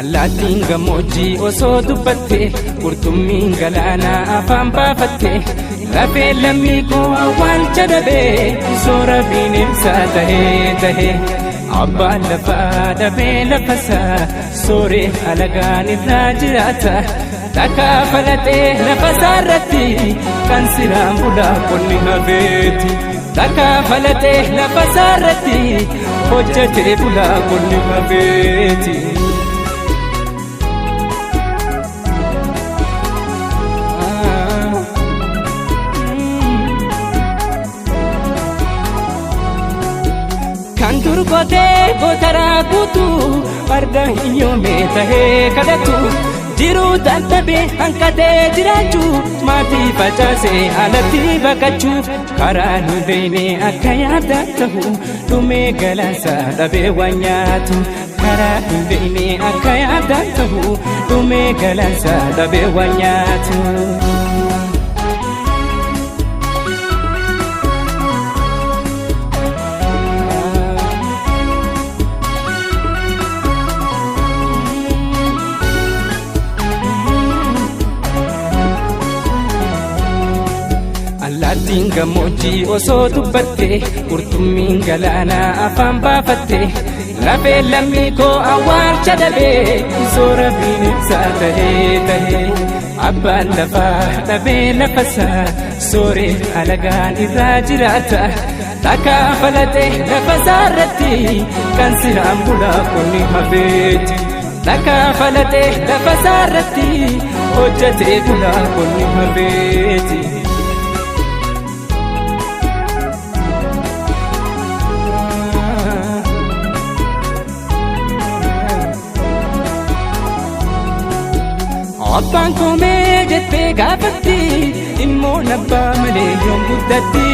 Allaattiin gammoojjii osoo dubbatte, qurxummiin galaanaa afaan baafatte, lafee lammii koo awwaalcha dhabee soora bineensaa tahee tahee. Abbaan lafaa dhabee lafasaa sooree alagaan irraa jiraata. Takkaa falaxee lafasaa irratti kan siraan bulaa qonni hafeeti. Takkaa falaxee lafasaa irratti hojjetee bulaa qonni hafeeti. Kan dur qotee gootaraa guutuu farda hiyyoomee tahee kadhatu jiruu dadhabee hanqatee jiraachuu maatii facaasee alatti baqachuu karaa hin beekne akka yaada ta'u dhumee galaansa dhabee waan nyaatu karaa hin beekne akka yaada ta'u dhumee galaansa dhabee waan nyaatu. Allaattiin gammoojjii osoo dubbatte, qurxummiin galaanaa afaan baafatte, lafee lammii koo awwaalcha dhabee soora bineensaa tahee tahee. Abbaan lafaa dhabee lafasaa sooree alagaan irraa jiraata. Takkaa falaxee lafasaa irratti kan siraan bulaa qonni hafeeti. Takkaa falaxee lafasaa irratti hojjetee bulaa qonni hafeeti. Abbaan koomee jettee gaafatti, ilmoon abbaa malee yoom guddatti?